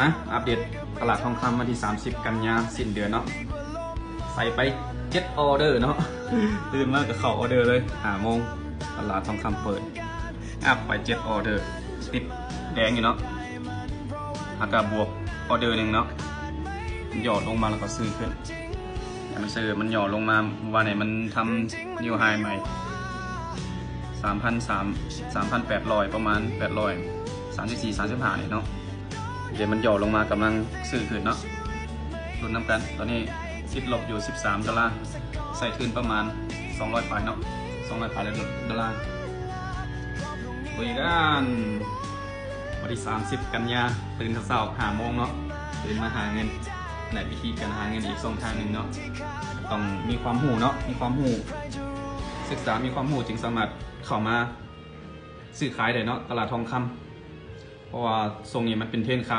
ມາອັບເດດຕະຫຼາດທອງຄຳວັນທີສາມສິບກັນຍາ ສິ້ນເດືອນເນາະ ໃສ່ໄປເຈັດອໍເດີເນາະ ຕື່ນມາກໍເຂົ້າອໍເດີເລີຍ ຫ້າໂມງ ຕະຫຼາດທອງຄຳເປີດ ອັບໄປເຈັດອໍເດີ ຕິດແດງຢູ່ເນາະ ແລ້ວກໍບວກອໍເດີໜຶ່ງເນາະ ມັນຫຍໍ້ລົງມາແລ້ວກໍຊື້ຂຶ້ນ ມັນຊື້ ມັນຫຍໍ້ລົງມາ ເມື່ອວານນີ້ມັນທຳນິວໄຮໃໝ່ ສາມພັນສາມ ສາມພັນແປດຮ້ອຍ ປະມານແປດຮ້ອຍສາມສິບສີ່ ສາມສິບຫ້ານີ້ເນາະ ດຽວມັນຫຍໍ້ລົງມາ ກຳລັງຊື້ຂຶ້ນເນາະ ລຸ້ນນຳກັນ ຕອນນີ້ຕິດລົບຢູ່ສິບສາມໂດລາ ໃຊ້ທຶນປະມານສອງຮ້ອຍປາຍເນາະ ສອງຮ້ອຍປາຍໂດລາ ລຸຍກັນ ວັນທີສາມສິບກັນຍາ ຕື່ນແຕ່ເຊົ້າຫ້າໂມງເນາະ ຕື່ນມາຫາເງິນ ແລະ ວິທີການຫາເງິນອີກຊ່ອງທາງໜຶ່ງເນາະ ຕ້ອງມີຄວາມຮູ້ເນາະ ມີຄວາມຮູ້ ສຶກສາ ມີຄວາມຮູ້ ຈຶ່ງສາມາດເຂົ້າມາຊື້ຂາຍໄດ້ເນາະ ຕະຫຼາດທອງຄຳ ເພາະວ່າຊ່ວງນີ້ມັນເປັນເທຣນຂາຍ